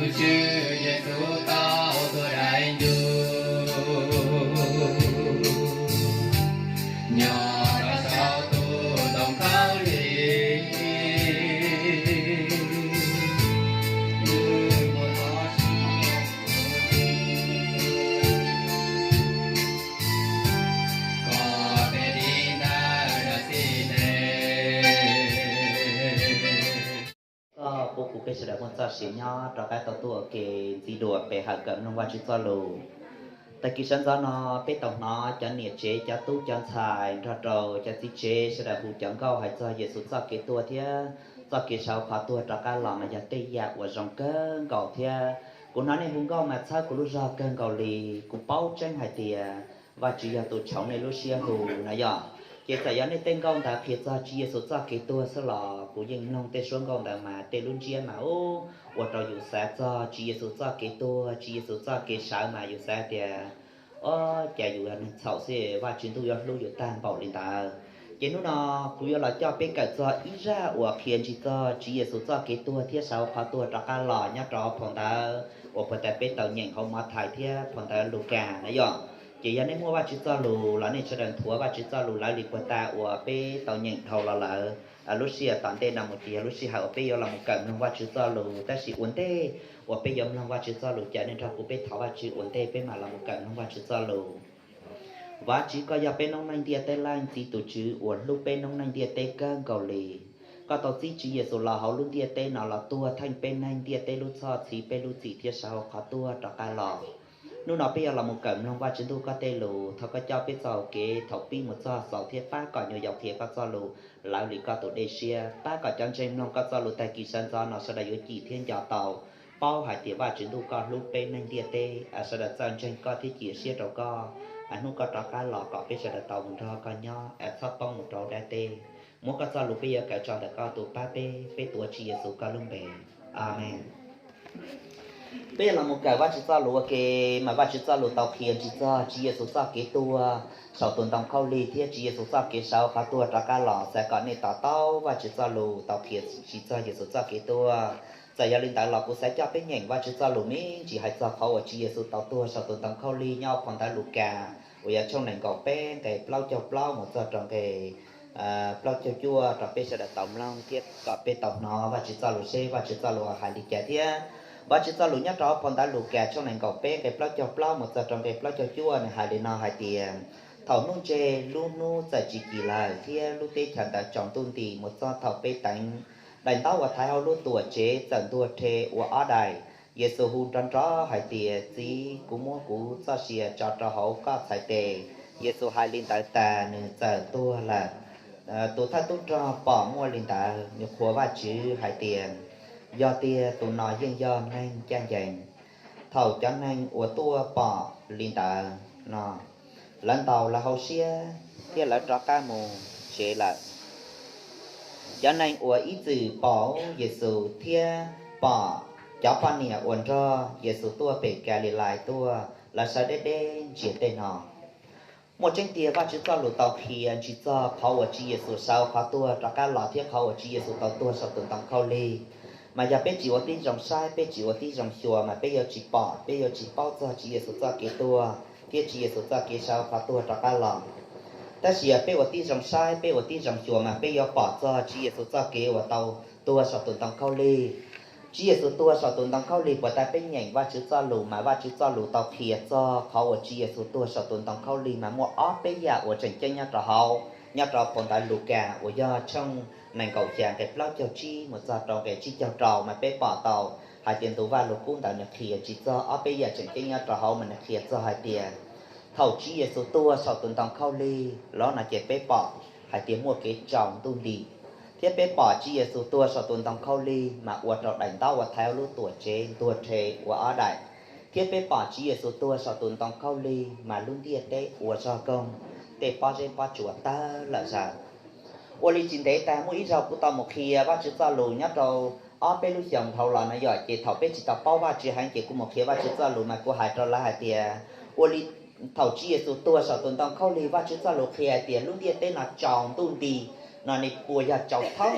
Tswv Yexus tau tuag daim ncuj, nyob rau saum tus ntoo khaub lig. Wb muaj txoj sia kom peb dim ntawm dab tsi ne. Koj pub kuv peb sawv daws muaj txoj sia nyob rov qab tau tuaj ua ke ntxiv dua pe hawm kawm mloog Vajtswv txoj lus. Tag kis sawv ntxov no peb tau hnov cov niam tsev, cov tub cov ntxhais nrog rau cov txiv tsev sawv daws hu cov nkauj hais txog Yexus txoj kev tuag thiab txoj kev sawv qhov tuag rov qab los mas yog tej yam uas zoo kawg nkaus thiab. Kuv hnov nej hu nkauj mas txhawb kuv lub zog kawg nkaus li. Kuv paub tseeb hais tias Vajtswv yog tus tshoov nej lub siab hu na yom. Ces txawm yog nej tej nkauj ntawd qhia txog Tswv Yexus txoj kev tuag xwb los kuv yeej mloog tej suab nkauj ntawd mas tej lub ntsiab mas ub, ua rau yus xav txog Tswv Yexus txoj kev tuag, Tswv Yexus txoj kev sawv mas yus xav tias, o, cas yus yog neeg txhaum xwb Vajtswv ntuj yuav hlub yus tag npaum li ntawd. Ces hnub no kuv yuav los coj peb kawm txog ib zaj uas qhia ntsig txog Tswv Yexus txoj kev tuag thiab sawv qhov tuag rov qab los nyob rau phau ntawv uas puag ta peb tau nyeem hauv Mathais thiab phau ntawv Lukas na yom. Ces yog nej muaj Vajtswv txoj lus los nej sawv daws nthuav Vajtswv txoj lus lawv li puag ta uas peb tau nyeem dhau los lawm. Lub sij hawm tom ntej no mus ces yog lub sij hawm uas peb yuav los mus kawm mloog Vajtswv txoj lus, tab sis ua ntej uas peb yuav mloog Vajtswv txoj lus ces nej nrog kuv peb thov Vajtswv ua ntej peb mam los mus kawm mloog Vajtswv txoj lus. Vajtswv, koj yog peb noob neej ntiaj teb leej txiv, tus Tswv uas hlub peb noob neej ntiaj teb kawg nkaus li. Koj tau txib Tswv Yexus los hauv lub ntiaj teb no los tuag theej peb neeg ntiaj teb lub txhoj, txhiv peb lub txim thiab sawv hauv qhov tuag rov qab los. Hnub no peb yuav los mus kawm mloog Vajtswv ntuj koj tej lus, thov koj coj peb txoj hau kev thaum pib mus txog xaus thiab pab kom nyuam yaus qhia koj txoj lus lawv li koj tus dej siab, pab kom cov ntseeg mloog koj txoj lus tag kis sawv ntxov no sawv daws yuav cim thiab nco tau, paub hais tias Vajtswv ntuj koj hlub peb neeg ntiaj teb, sawv daws txawj ntseeg koj thiab cia siab rau koj, hnub koj rov qab los kom peb sawv daws tau mus nrog koj nyob, txhob poob mus rau dab teb. Muab koj txoj lus peb yuav kawm tso ntawm koj tus pab peb, peb tuav Tswv Yexus koj lub npe. Amees. Peb yuav los mus kawm Vajtswv txoj lus ua ke, mas Vajtswv txoj lus tau qhia ntsig txog Tswv Yexus txoj kev tuag saum tus ntoo khaub lig thiab Tswv Yexus txoj kev sawv qhov tuag rov qab los. Xav kom nej to taub Vajtswv txoj lus tau qhia ntsig txog Yexus txoj kev tuag. Txawm yog li ntawd los kuv xav coj peb nyeem Vajtswv txoj lus me ntsis hais txog qhov uas Tswv Yexus tau tuag saum tus ntoo khaub lig nyob phau ntawv Lukas, uas yog tshooj nees nkaum peb nqe plaub caug plaub mus txog rau nqe plaub caug cuaj rau peb sawv daws tau mloog thiab kom peb tau hnov Vajtswv txoj lus seb Vajtswv txoj lus hais li cas thiab. Vajtswv txoj lus nyob rau phau ntawv Lukas tshooj nees nkaum peb nqe plaub caug plaub mus txog rau nqe plaub caug cuaj nws hais li no hais tias, thaum hnub ntseg lub hnub txawm tsis kis lawm thiab lub teb chaws ntawd tsaus ntuj nti mus txog thaum peb teev, daim ntaub uas thaiv hauv lub tuam tsev txawm ntuag rhe ua ob daim. Yexus hu nrov nrov hais tias, Txiv, kuv muab kuv txoj sia tso rau hauv koj txhais tes. Yexus hais li ntawd tas nws txawm tuag lawm. Tus thawj tub rog pom muaj li ntawd nws qhuas Vajtswv hais tias, Yog tiag tus no yeej yog neeg ncaj ncees. Thaum cov neeg uas tuaj pom li ntawd no, lawv ntaus lawv hauv siab thiab lawv rov qab mus tsev lawm. Cov neeg uas ib txwm pom Yexus thiab pom cov poj niam uas nrog Yexus tuaj pem Kalilais tuaj, lawv sawv deb deb ntsia tej no. Muaj tseeb tiag, Vajtswv txoj lus tau qhia ntsig txog qhov uas Tswv Yexus sawv qhov tuag rov qab los thiab qhov uas Tswv Yexus tau tuag saum tus ntoo khaub lig. Mas yog peb tsis ua tib zoo saib, peb tsis ua tib zoo xyuas mas peb yuav tsis pom, peb yuav tsis paub txog Tswv Yexus txoj kev tuag thiab Tswv Yexus txoj kev sawv qhov tuag rov qab los. Tab sis yog peb ua tib zoo saib, peb ua tib zoo xyuas mas peb yuav pom txog Tswv Yexus txoj kev uas tau tuag saum tus ntoo khaub lig. Tswv Yexus tuag saum tus ntoo khaub lig, puas tas peb nyeem Vajtswv txoj lus mas Vajtswv txoj lus tau qhia txog qhov uas Tswv Yexus tuag saum tus ntoo khaub lig mas muaj ob peb yam uas tseem ceeb nyob rau hauv, nyob rau phau ntawv Lukas uas yog tshooj nees nkaum xya nqe plaub caug tsib mus txog rau nqe tsib caug rau mas peb pom tau hais tias ntu Vajluskub ntawd nws qhia ntsig txog ob peb yam tseem ceeb nyob rau hauv mas nws qhia txog hais tias thaum Tswv Yexus tuag saum tus ntoo khaub lig los no ces peb pom hais tias muaj kev tsaus ntuj nti, thiab peb pom Tswv Yexus tuag saum tus ntoo khaub lig mas ua rau daim ntaub uas thaiv hauv lub tuam tsev ntuag rhe ua ob daim, thiab peb pom Tswv Yexus tuag saum tus ntoo khaub lig mas lub ntiaj teb ua zog koog, tej pob zeb pob tsuas tawg lawm zaws. Ua li tsis ntev tas muaj ib zaug kuv tau mus qhia Vajtswv txoj lus nyob rau ob peb lub xyoos dhau los no yom, ces thaum peb tsis tau paub Vajtswv heev ces kuv mus qhia Vajtswv txoj lus mas kuv hais rau lawv hais tias, ua li thaum Tswv Yexus tuag saum tus ntoo khaub lig Vajtswv txoj lus qhia hais tias lub ntiaj teb no tsaus ntuj nti, no ne puas yog tsaus thoob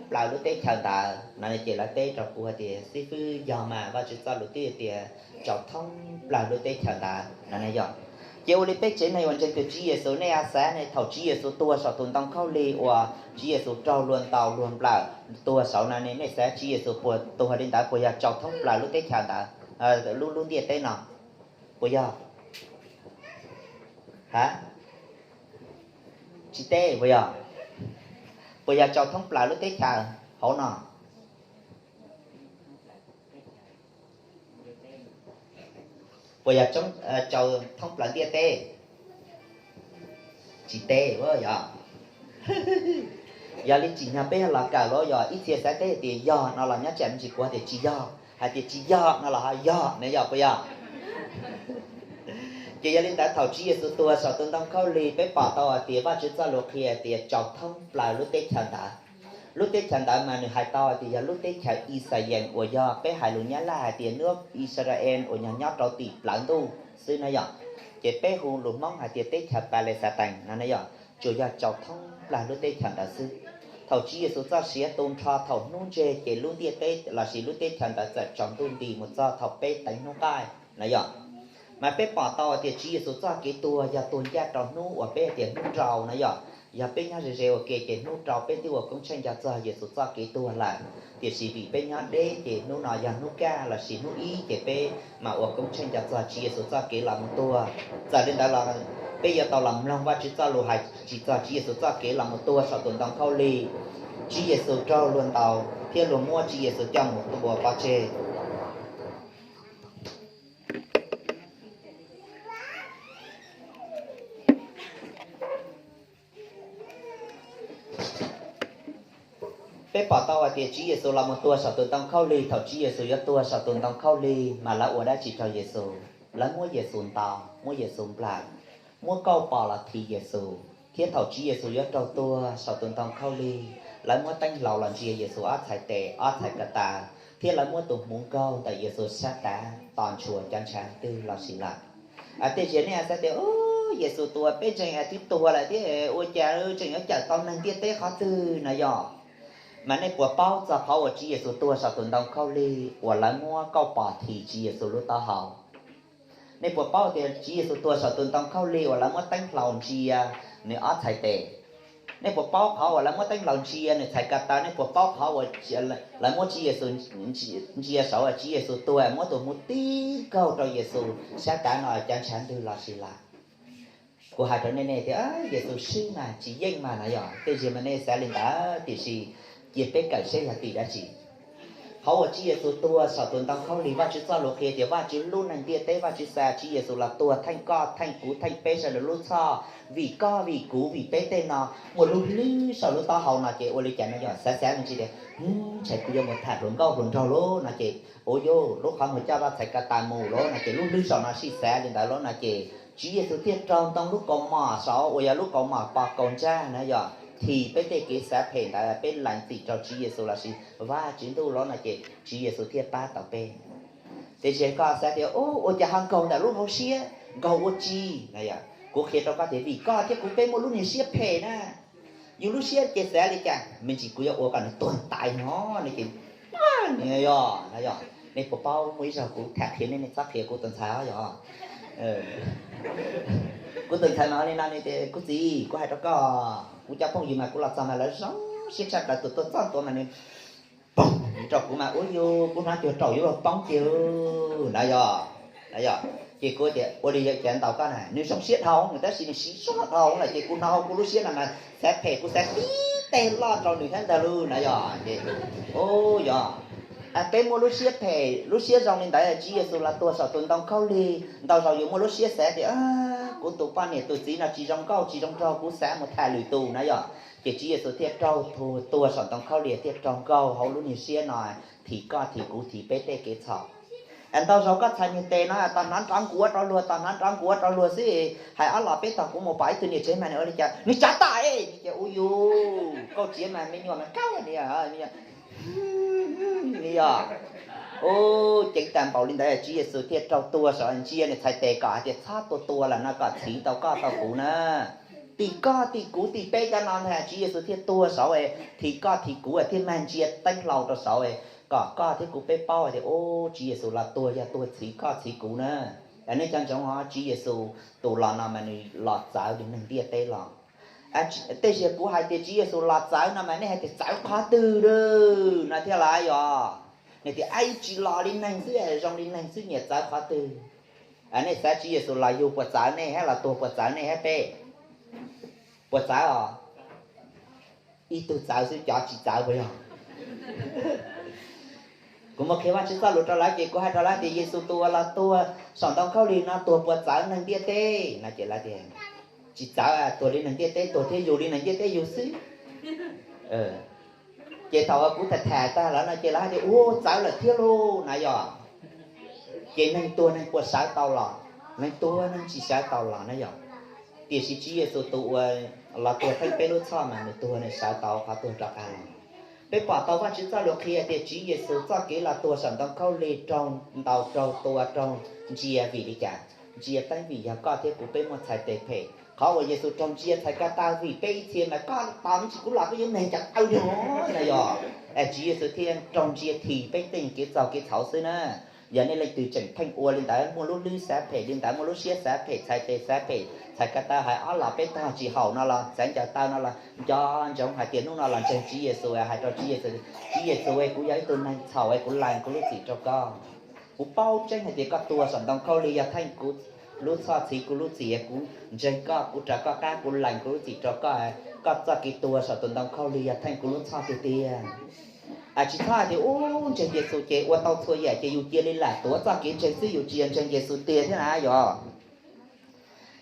plaws lub teb chaws ntawd no ne? Ces lawv teb rau kuv hais tias, xib fwb, yog mas, Vajtswv txoj lus twb tias tsaus thoob plaws lub teb chaws ntawd no ne yog. Ces ua li peb tsev neeg uas ntseeg tus Tswv Yexus, nej xav ne, thaum Tswv Yexus tuag saum tus ntoo khaub lig uas Tswv Yexus raug luag ntaus luag nplawm tuag saud no ne, nej xav Tswv Yexus puas tuag li ntawd, puas yog tsaus thoob plaws lub teb chaws ntawd, lub, lub ntiaj teb no? Puas yog? Ha, tsis teb puas yog? Puas yog tsaus thoob plaws lub teb chaws hauv no? Puas yog tsaus thoob plaws ntiaj teb? Tsis teb yog. Yog li tsim nyog peb yog los kawm los yog ib txhia xav teb tias yog no los nyob tsam me ntsis, kuv tias tsis yog, hais tias tsis yog no los ho yog ne, yog puas yog? Ces yog li ntawd thaum Tswv Yexus tuag saum tus ntoo khaub lig, peb pom tau hais tias Vajtswv txoj lus qhia tias tsaus thoob plaws lub teb chaws ntawd. Lub teb chaws ntawd mas nws hais tau hais tias yog lub teb chaws Ixayees uas yog peb hais lus Nyab Laj hais tias nước Israel uas nyob nyob rau tim plawv ntuj xwb na yom. Ces peb hu lus Hmoob hais tias teb chaws Palestine no na yom, tsuas yog tsaus thoob plaws lub teb chaws ntawd xwb. Thaum Tswv Yexus txoj sia tu nrho thaum hnub ntseg ces lub ntiaj teb lossis lub teb chaws ntawd txawm tsaus ntuj nti mus txog thaum peb teev hnub qaij na yom. Mas peb pom tau tias Tswv Yexus txoj kev tuag yog tuag ncaj rau hnub uas peb tias hnub rau na yom. Yog peb nyob ze ze ua ke ces hnub rau peb twb ua koob tsheej nco txog Yexus txoj kev tuag lawm. Tiam sis vim peb nyob deb ces hnub no yog hnub kaj lossis hnub ib ces peb mam ua koob tsheej nco txog Tswv Yexus txoj kev los mus tuag. Txawm li ntawd los peb yuav tau los mloog Vajtswv txoj lus hais tsis txog Tswv Yexus txoj kev los mus tuag saum tus ntoo khaub lig. Tswv Yexus raug luag ntaus thiab luag muab Tswv Yexus coj mus tua pov tseg. Peb pom tau hais tias Tswv Yexus los mus tuag saum tus ntoo khaub lig. Thaum Tswv Yexus yuav tuag saum tus ntoo khaub lig mas lawv ua dab tsi rau Yexus? Lawv muab Yexus ntaus, muab Yexus nplawm, muab kauj pos los thim Yexus. Thiab thaum Tswv Yexus yuav raug tuag saum tus ntoo khaub lig, lawv muab teeb hlau los ntsia Yexus ob txhais tes ob txhais ko taw, thiab lawv muab tus hmuv nkaug ntawm Yexus sab tav tos ntshua cov ntshav twg los sis lawm. Tej zaum nej xav tias, Yexus tus uas peb ntseeg twb tuag lawm thiab, ua cas tseem yuav cawm tau neeg ntiaj teb qhov twg no yog? Mas nej puas paub txog qhov uas Tswv Yexus tuag saum tus ntoo khaub lig uas lawv muab kauj pos thim Tswv Yexus lub taub hau? Nej puas paub tias Tswv Yexus tuag saum tus ntoo khaub lig uas lawv muab teeb hlau ntsia nws ob txhais tes? Nej puas paub qhov uas lawv muab teeb hlau ntsia nws txhais ko taw? Nej puas paub qhov uas lawv muab Tswv Yexus ntsia saud, Tswv Yexus tuag muab tus hmuv tib nkaug rau Yexus sab tav no cov ntshav ntws los sis lawm? Kuv hais rau nej, nej tias, Yexus swb mas tsis yeej mas no yog? Tej zaum mas nej xav li ntawd, tiam sis cia peb kawm seb yog tim dab tsi. Qhov uas Tswv Yexus tuag saum tus ntoo khaub lig, Vajtswv txoj lus qhia tias Vajtswv hlub neeg ntiaj teb, Vajtswv xa Tswv Yexus los tuag theej koj, theej kuv, theej peb sawv daws lub txhoj, vim koj, vim kuv, vim peb tej no muaj lub hlwb saum lub taub hau no ces ua li cas no yog? Xav xav me ntsis tias, ntshai kuv yuav mus tham hluas nkauj hluas nraug lauj no ces, ua yuj, lub qhov muag coj lub txhais ko taw mus lauj no ces lub hlwb saum no sij xav li ntawd lauj no ces Tswv Yexus thiaj raug ntoo lub kaus mom saud uas yog lub kaus mom pos kaus ntsaj na yog, thim peb tej kev xav phem ntawd, peb lees txim rau Tswv Yexus lossis Vajtswv ntuj lauj no ces Tswv Yexus thiaj pab tau peb. Tiam sis koj xav tias, ua cas ho nkaug ntawm lub hauv siab, nkaug ua tsi? Kuv qhia rau koj tias vim koj thiab kuv peb muaj lub niag siab phem na. Yus lub siab ces xav li cas, me ntsis kuv yuav ua kom nws tuag ntais no, nws ces, yog no yog. Nej puas paub muaj ib zaug kuv tham qhia nej, nej txhob qhia kuv tus ntxhais os yog. Kuv tus ntxhais mas li no, nws tias, kuv txiv, kuv hais rau koj, kuv cov phooj ywg mas kuv los txog mas lawv zoo siab tshaj plaws, tus tuaj txog ntua mas nws poob rau kuv mas ua yuj, kuv hnov cuag raum yuav luag poob tiag na yog. Ces kuv tias ua li yog cas ntaus koj na, nws zoo siab dhau, tab sis nws siv zog dhau lawm ces kuv hnov hauv kuv lub siab no mas xav phem, kuv xav tib teg loj rau nws thiab ntag lauj na yog. Ces, yog, peb muaj lub siab phem lub siab zoo li ntawd, Tswv Yexus los tuag saum tus ntoo khaub lig, ntau zaus yus muaj lub siab xav tias, kuv tus poj niam tus txiv no tsis zoo nkauj tsis zoo nraug, kuv xav mus tham lwm tus na yog. Ces Tswv Yexus thiaj raug tuag saum ntoo khaub lig thiaj raug nkaug hauv lub niag siab no, thim koj thim kuv thim peb tej kev txhaum. Ntau zaus koj txhais niag tes no tos hnov nrov nkuav rau luag, tos hnov nrov nkuav rau luag xwb, hais ob los peb tog kuv mus pom ib tug niam tsev mas nws ua li cas, nws tsav tam es nws ces ua yus kauj txiav mas me nyuam mas kab li yog. Ceev tas npaum li ntawd Tswv Yexus thiaj raug tuag saum, ntsia nws txhais tes kom hais tias txhob tua tua lawm no, kom txhiv tau koj tau kuv na. tim koj tim kuv tim peb cov no ntag, Tswv Yexus thiaj tuag saud, thim koj thim kuv thiaj mag ntsia teeb hlau rau saud, kom koj thiab kuv peb paub hais tias, ub, Tswv Yexus los tuag yog tuag txhiv koj txhiv kuv na. Nej cov ntsoov os, Tswv Yexus tus los no mas nws los txawv li neeg ntiaj teb los. Tej zaum kuv hais tias Tswv Yexus los txawv no mas nej hais tias txawv qhov twg no thiab lawm yog? Nej tias, ib tsis los li neeg xwb, zoo li neeg xwb, nyiam txawv qhov twg? Nej xav Tswv Yexus los yug puas txawv nej, hab los tuag puas txawv nej hab peb? Puas txawv os? Ib tug txawv xwb, cov tsis txawv puas yog? Kuv mus qhia Vajtswv txoj lus rau lawv ces kuv hais rau lawv tias Yexus tus uas los tuag saum ntoo khaub lig no tuag puas txawv neeg ntiaj teb no ces lawv tias, tsis txawv, tuag li neeg ntiaj teb tuag thiab yug li neeg ntiaj teb yug xwb. Ces thaum uas kuv tham tham tag lawv no ces lawv hais tias, ua, txawv lawm thiab lauj na yog. Ces neeg tuag neeg puas sawv tau los? Neeg tuag neeg tsis sawv tau los na yog. Tiam sis Tswv Yexus tus uas los tuag theej peb lub txhoj mas nws tuag nws sawv tau qhov tuag rov qab los. Peb pom tau Vajtswv txoj lus qhia tias Tswv Yexus txoj kev los tuag saum ntoo khaub lig raug ntaus raug tua raug ntsia vim li cas? Ntsia teeb vim yog koj thiab kuv peb muaj txhais tes phem. Qhov uas Yexus raug ntsia txhais ko taw vim peb ib txhia mas koj tos me ntsis kuv los koj yuav mag cov taw no na yog. Tswv Yexus thiaj raug ntsia thim peb tej kev txaug kev txhaum xwb na. Yog nej leej twg tseem pheej ua li ntawd, muaj lub hlwb xav phem li ntawd, muaj lub siab xav phem, txhais tes xav phem, txhais ko taw hais ob los peb tog tsis haum no los txav ncaws taw no los nco ntsoov hais tias hnub no los ntseeg Tswv Yexus, hais rau Tswv Yexus, Tswv Yexus, kuv yog ib tug neeg txhaum, kuv lees kuv lub txim rau koj. Kuv paub tseeb hais tias koj tuag saum ntoo khaub lig yog theej kuv lub txhoj txhiv kuv lub txim, kuv ntseeg koj, kuv raws koj qab, kuv lees kuv lub txim rau koj. Koj txoj kev tuag saum tus ntoo khaub lig yog theej kuv lub txhoj tiag tiag. Tsis txhob hais tias ub, ntseeg Yexus ces ua tau txhua yam ces yus cia li lam tuav txoj kev ntseeg xwb, yus tsis yog ntseeg Yexus tiag thiab na yog.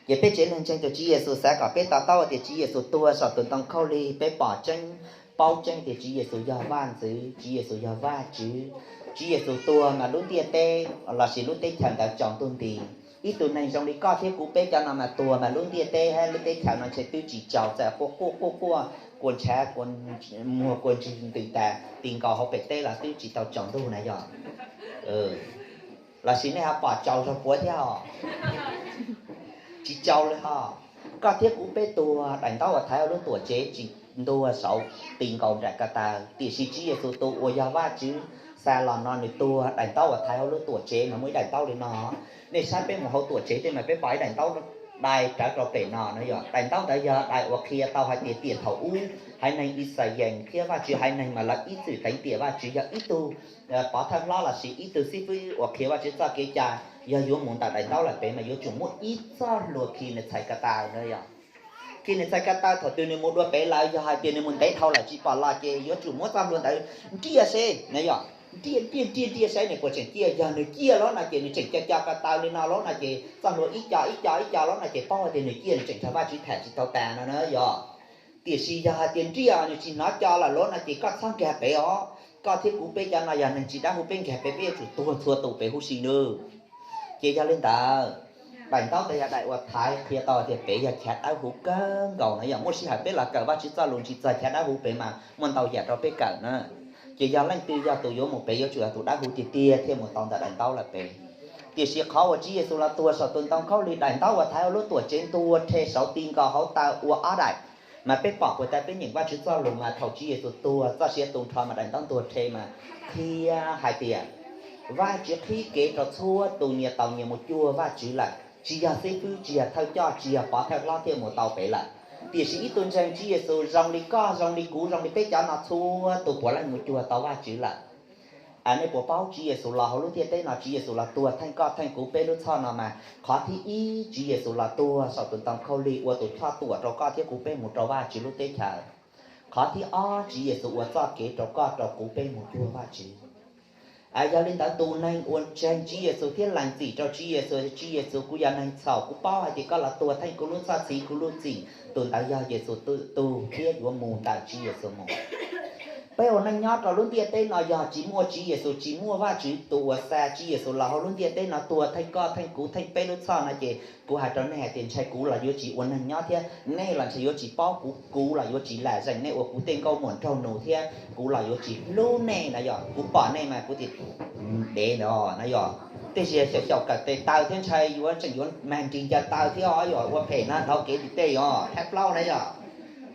Ces peb tsev neeg ntseeg tus Tswv Yexus xav kom peb to taub tias Tswv Yexus tuag saum tus ntoo khaub lig, peb pom tseeb, paub tseeb tias Tswv Yexus yog Vaj ntxwv, Tswv Yexus yog Vajtswv. Tswv Yexus tuag mas lub ntiaj teb lossis lub teb chaws ntawd tsaus ntuj nti. Ib tug neeg zoo li koj thiab kuv peb cov no mas tuag mas lub ntiaj teb hab lub teb chaws no ntshe twb tsis tsaus, txawm quaj quaj quaj quaj, kua ntshav kua muag kua ntswg ntws tas ti nkaus hauv pem teb los twb tsis tau tsaus ntuj na yog. Lossis nej ho pom tsaus zog puav thiab os? Tsis tsaus li ho. Koj thiab kuv peb tuag, daim ntaub uas thaiv hauv lub tuam tsev tsis ntuag saud ti nkaus nraim ko taw, tiam sis Tswv Yexus tus uas yog Vajtswv xa los no nws tuag, daim ntaub uas thaiv hauv lub tuam tsev mas muaj ib daim ntaub li no. Nej saib peb mus hauv tuam tsev tej mas peb pom ib daim ntaub dai rawv rau pem no na yog. Daim ntaub ntawd yog daim uas qhia tau hais tias tiam thaum ub haiv neeg Yixalayees thiab Vajtswv haiv neeg mas lawv ib txwm teev tiam Vajtswv, yog ib tug pov thawj hlob lossis ib tug xib fwb uas qhia Vajtswv txoj kev cai, yog yuav mus ntawm daim ntaub lawm pem mas yuav tsum muaj ib txoj hlua khi nws txhais ko taw na yog. Khi nws txhais ko taw, thaum twg nws mus dua pem lawm, yog hais tias nws mus ntev dhau lawm tsis pom los ces yuav tsum muab txoj hlua ntawd nriaj seb na yog. Nriaj nriaj nriaj nriaj saib nws puas tseem ciaj, yog nws ciaj lawm no ces nws tseem co co ko taw li no lawm no ces txoj hlua ib co ib co ib co lawm no ces paub hais tias nws ciaj, nws tseem nrog Vajtswv tham tsis tau tas no na yog. Tiam sis yog hais tias nriaj nws tsis hnov co lawm lawm no ces koj txhob nkag pem os. Koj thiab kuv peb cov no yog neeg tsis dawb huv, peb nkag pem peb yuav tsum tuag txhua tus pem huv si nawb. Ces yog li ntawd, daim ntaub ntawd yog daim uas thaiv qhia tau tias pem yog chav dawb huv kawg nkaus na yog. Muaj sij hawm peb los kawm Vajtswv txoj lus ntsis txog chav dawb huv pem mas muaj ntau yam rau peb kawm na. Ces yog leej twg yog tus yuav mus pem yuav tsum yog tus dawb huv tiag tiag thiaj mus tau ntawm daim ntaub lawm pem. Tiam sis qhov uas Tswv Yexus los tuag saum tus ntoo khaub lig, daim ntaub uas thaiv hauv lub tuam tsev ntuag rhe saud ti nkaus hauv taw ua ob daim. Mas peb pom puas tas, peb nyeem Vajtswv txoj lus mas thaum Tswv Yexus tuag txoj sia tu nrho mas daim ntaub ntuag rhe mas qhia hais tias Vajtswv qhib kev rau txhua tus nyias tau nyias mus cuag Vajtswv lawm, tsis yog xib fwb, tsis yog thawj coj, tsis yog pov thawj hlob thiaj mus tau pem lawm. Tiam sis ib tug ntseeg Tswv Yexus zoo li koj zoo li kuv zoo li peb cov no txhua tus puav leej mus cuag tau Vajtswv lawm. Nej puas paub Tswv Yexus los hauv lub ntiaj teb no, Tswv Yexus los tuag theej koj theej kuv peb lub txhoj no mas qhov thib ib Tswv Yexus los tuag saum tus ntoo khaub lig ua tus choj tuam rau koj thiab kuv peb mus rau Vajtswv lub teb chaws. Qhov thib ob Tswv Yexus ua txoj kev rau koj rau kuv peb mus cuag Vajtswv. Yog li ntawd tus neeg uas ntseeg Tswv Yexus thiab lees txim rau Tswv Yexus, Tswv Yexus, kuv yog neeg txhaum, kuv paub hais tias koj los tuag theej kuv lub txhoj txhiv kuv lub txim, tus ntawd yog Yexus tus thiab yuav mus ntawm Tswv Yexus mus. Peb ua neej nyob rau lub ntiaj teb no yog tsis muaj Tswv Yexus, tsis muaj Vajtswv tus uas xa Tswv Yexus los hauv lub ntiaj teb no tuag theej koj theej kuv theej peb lub txhoj no ces kuv hais rau nej hais tias ntshai kuv los yuav tsis ua neeg nyob thiab nej los ntshai yuav tsis paub kuv, kuv los yuav tsis lam zeem nej ua kuv tej nkauj muam nraug nus thiab kuv los yuav tsis hlub nej na yog. Kuv pom nej mas kuv tias dev ntawd na yog. Tej zaum xyaum xyaum kawm tes taw thiab ntshai yuav tseem yuav mag nrig ncaws taw thiab os, yog ua phem na dhau kev tim tej yog thab plaub na yog.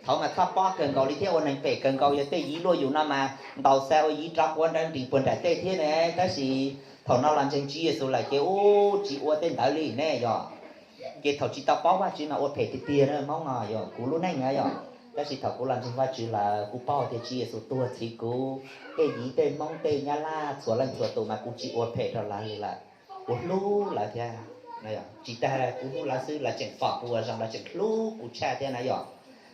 Thaum mas txhob pob kawg nkaus li thiab ua neeg phem kawg nkaus, yog tej yiv luaj yus no mas ntaus xa ua yiv rov quav nrawv nris puag nram tej thiab ne. Tab sis thaum no los ntseeg Tswv Yexus lawm ces ub tsis ua tej ntawd li ne yog. Ces thaum tsis tau paub Vajtswv mas ua phem tiag tiag na Hmoob no yog kuv lub neej na yog. Tab sis thaum kuv los ntseeg Vajtswv lawm kuv paub tias Tswv Yexus tuag txhiv kuv, tej yiv tej Hmoob tej Nyab Laj txhua leej txhua tus mas kuv tsis ua phem rau lawv li lawm. Kuv hlub lawv thiab. Tsis tas kuv hlub lawv xwb, lawv tseem pom kuv ua zoo, lawv tseem hlub kuv tshaj thiab na yog.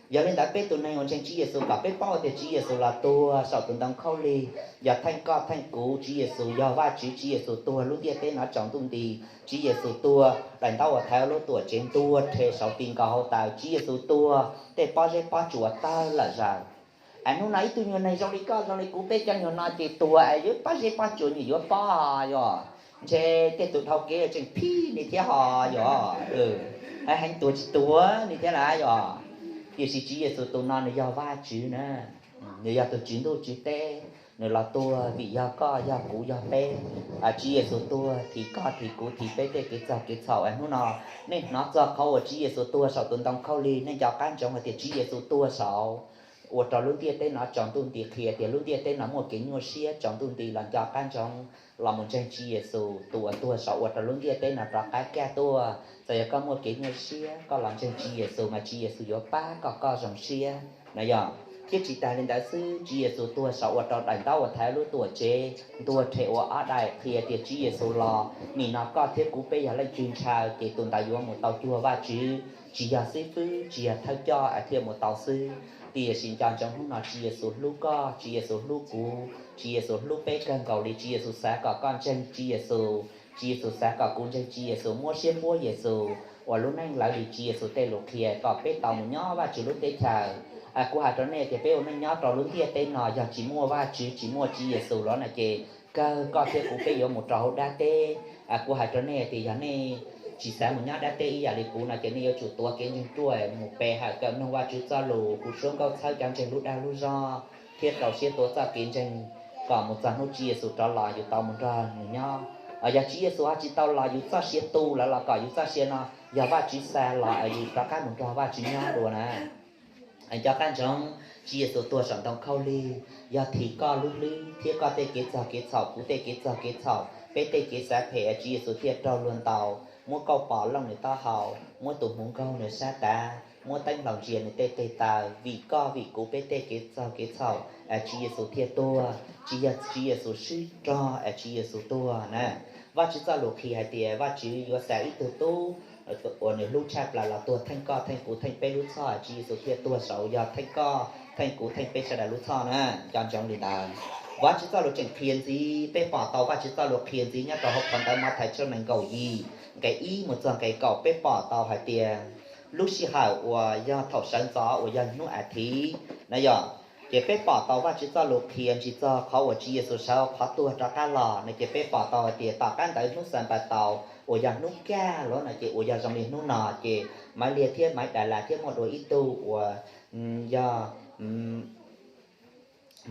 Yog li ntawd peb tus neeg uas ntseeg Tswv Yexus kom peb paub tias Tswv Yexus los tuag saum tus ntoo khaub lig, yog theej koj theej kuv. Tswv Yexus yog Vajtswv, Tswv Yexus tuag lub ntiaj teb no tsaus ntuj nti. Tswv Yexus tuag daim ntaub uas thaiv lub tuam tsev ntuag rhe saum ti nkaus hauv taws. Tswv Yexus tuag tej pob zeb pob tsuas tawg lawm zaws. Es hnub no ib tug nyuag neeg zoo li koj zoo li kuv peb cov nyuag no ces tuag es yuav pob zeb pob tsuas nyias yuav pob yog. Ntshe tej tus dhau kev tseem phij li thiab ho yog. Heev heev tuag tsis tuag li thiab lawm yog. Tiam sis Tswv Yexus tus no nws yog Vajtswv na. Nws yog tus Tswv ntuj Tswv teb, nws los tuag vim yog koj yog kuv yog peb. Tswv Yexus tuag thim koj thim kuv thim peb tej kev txog kev txhaum. Hnub no nej hnov txog qhov uas Tswv Yexus tuag saum tus ntoo khaub lig, nej nco qab ntsoov hais tias Tswv Yexus tuag saud ua rau lub ntiaj teb no tsaus ntuj nti, qhia tias lub ntiaj teb no muaj kev nyuaj siab tsaus ntuj nti los nco qab ntsoov los mus ntseeg Tswv Yexus tus uas tuag saud ua rau lub ntiaj teb no rov qab kaj tuaj. Txawm yog koj muaj kev nyuaj siab, koj los ntseeg Tswv Yexus mas Tswv Yexus yuav pab kom koj zoo siab na yog. Thiab tsis tas li ntawd xwb, Tswv Yexus tuag saud ua rau daim ntaub uas thaiv lub tuam tsev ntuag rhe ua ob daim, qhia tias Tswv Yexus los nim no koj thiab kuv peb yog leej twg ntshaw ces tus ntawd yuav mus tau cuag Vajtswv. Tsis yog xib fwb, tsis yog thawj coj es thiaj mus tau xwb, tiam sis nco ntsoov hnub no Tswv Yexus hlub koj, Tswv Yexus hlub kuv, Tswv Yexus hlub peb kawg nkaus li. Tswv Yexus xav kom koj ntseeg Tswv Yexus, Tswv Yexus xav kom kuv ntseeg Tswv Yexus, muab siab npuab Yexus ua lub neej lawv li Tswv Yexus tej lus qhia kom peb tau mus nyob Vajtswv lub teb chaws. Kuv hais rau nej tias peb ua neej nyob rau lub ntiaj teb no yog tsis muaj Vajtswv tsis muaj Tswv Yexus los no ces kawg koj thiab kuv peb yuav mus rau hauv dab teb. Kuv hais rau nej tias yog nej tsis xav mus nyob dab teb ib yam li kuv no ces nej yuav tsum tuav kev ntseeg ruaj mus pe hawm kawm mloog Vajtswv txoj lus, kuv suab nkauj txhawb cov ntseeg lub dag lub zog thiab rau siab tuav txoj kev ntseeg kom mus txog hnub Tswv Yexus rov los yus tau mus nrog nws nyob. Yog Tswv Yexus ho tsis tau los yus txoj sia tu lawm los kom yus txoj sia no yog Vajtswv xa los es yus rov qab mus nrog Vajtswv nyob dua na. Nco qab ntsoov, Tswv Yexus tuag saum ntoo khaub lig yog thim koj lub hlwb thiab koj tej kev txog kev txhaum, kuv tej kev txog kev txhaum, peb tej kev xav phem, Tswv Yexus thiaj raug luag ntaus, muab kauj pos looj nws taub hau, muab tus hmuv nkaug nws sab tav, muab teeb hlau ntsia nws tej teg taw. Vim koj vim kuv peb tej kev txog kev txhaum es Tswv Yexus thiaj tuag. Tsis yog Tswv Yexus swb rog es Tswv Yexus tuag na. Vajtswv txoj lus qhia hais tias Vajtswv yuav xa ib tug tub uas nws hlub tshaj plaws los tuag theej koj theej kuv theej peb lub txhoj, Tswv Yexus thiaj tuag saud yog theej koj theej kuv theej peb sawv daws lub txhoj na. Nco ntsoov li ntawd. Vajtswv txoj lus tseem qhia ntxiv, peb pom tau Vajtswv txoj lus qhia ntxiv nyob rau hauv phau ntawv Mathais tshooj nees nkaum yim, nqe ib mus txog nqe kaum, peb pom tau hais tias lub sij hawm uas yog thaum sawv ntxov uas yog hnub as thiv na yog, ces peb pom tau Vajtswv txoj lus qhia ntsis txog qhov uas Tswv Yexus sawv qhov tuag rov qab los no ces peb pom tau hais tias tom qab ntawd hnub Xanpataus uas yog hnub kaj los no ces uas yog zoo li hnub no ces Maiv Liag thiab Maiv Dais Las thiab muaj dua ib tug uas yog